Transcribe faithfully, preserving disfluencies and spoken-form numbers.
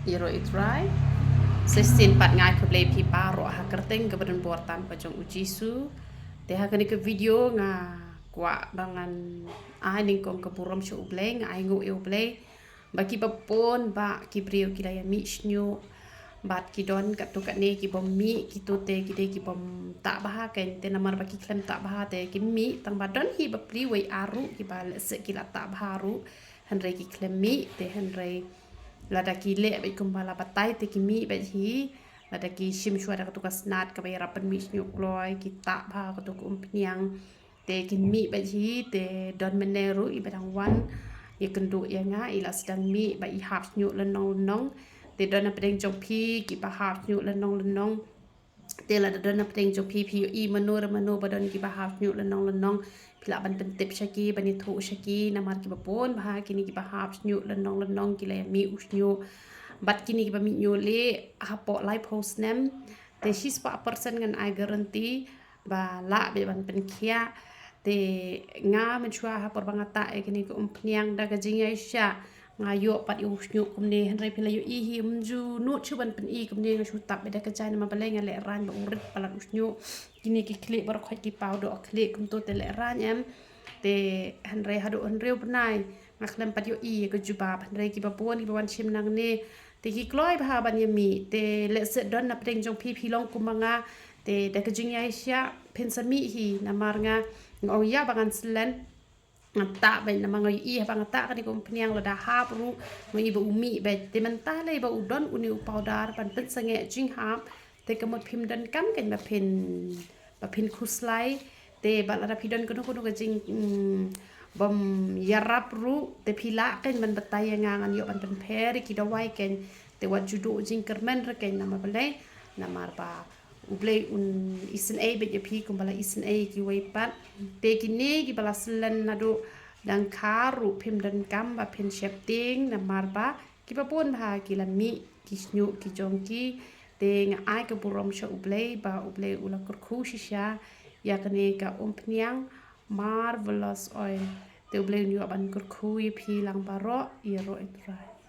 Ïaroh ïa U Trai. Sa shisien pat nga ai khublei ïa phi baroh ha ka kyrteng kaba donbor tam ka jong U Jisu. Te ha kane ka video nga kwah ba ngan ai nyngkong ka burom sha U Blei, nga ai nguh ïa U Blei ba kiba bun bah ki briew ki la ïa mih shñiuh. Bad ki don katto katne ki bym mih, kito te ki dei ki bym tah bha, kane te namar ba ki khlem tah bha te kim mih. Tang ba don hi ba pli wei ar ruh kiba lehse ki la tah bha ruh, hynrei ki khlem mih. Te hynrei lada ki leh beit kumba la batai te ki mih beit hi. Lada ki shim shuwa da kato ka snat kaba ïarap pynmih shñiuh kloi, ki tah bha kato ka umphniang, te kin mih beit hi. Te don mynne ruh iba dang wan ïakynduh ïa nga, i la sdang mih ba i hap shñiuh lynnong lynnong. Te don na pdeng jong phi kiba hap shñiuh lynnong lynnong. Te lada don na pdeng jong phi, phi ïohi mano re mano ba don kiba hap shñiuh lynnong lynnong, phi lah ban pyntip sha ki, ban ïathuh sha ki, namar kiba bun bha kine kiba hap shñiuh lynnong lynnong ki la ïa mih u shñiuh. Bad kine kiba mih ñiuh lieh hapoh laiphew snem, te shispah percent ngan ai guarantee ba lah beit ban pynkhiah. Te nga mynshuwa ha por ba nga tah ïa kane ka umphniang da ka jingïaishah nga ïoh pat ïa u shñiuh kumne, hynrei phi la ïohi hi ym ju nud shuh ban pyni kumne, nga shu tap beit da ka jaiñ namar balei, nga lehraiñ ba u rit palat u shñiuh. Kine ki khlieh baroh khoit ki paw doh khlieh kumto te lehraiñ em. Te hynrei haduh hynriew bnai nga khlem pat ïohi ïa ka jubab, hynrei kiba bun kiba wan shim nangne te ki kloi bha ban ïa mih. Te lehse don na pdeng jong phi phi long kum ma nga, te da ka jingïaishah phin sa mih hi, namar nga, nga ong ïa ba ngan slem, ngan tah beit namar nga ïohi haba nga tah kane ka umphniang lada hap ruh nga ïohi ba u mih beit. Te mynta lei ba u don une u pawdar ban pynsangeh jinghap, te ka mut phim donkam keiñ ba phin, ba phin khuslai. Te bad lada phi don kano kano ka jing, mm, bym ïarap ruh, te phi lah keiñ ban batai ïa nga, ngan ïoh ban pynpher ïa ki dawai keiñ. Te wat ju duh jingkyrmen re keiñ, namar balei, namar ba U Blei un isynei beit ïa phi kumba la isynei ïa kiwei pat. Te kine kiba la slem naduh dang kha ruh phim donkam ba phin sheptieng, namar ba kiba bun bha ki la mih ki shñiuh ki jong ki. Te nga ai ka burom sha U Blei ba U Blei u la kyrkhu shisha ïa kane ka umphniang Marvelous Oil. Te U Blei un ïoh ban kyrkhu ïa phi lang baroh. Ïaroh ïa U Trai.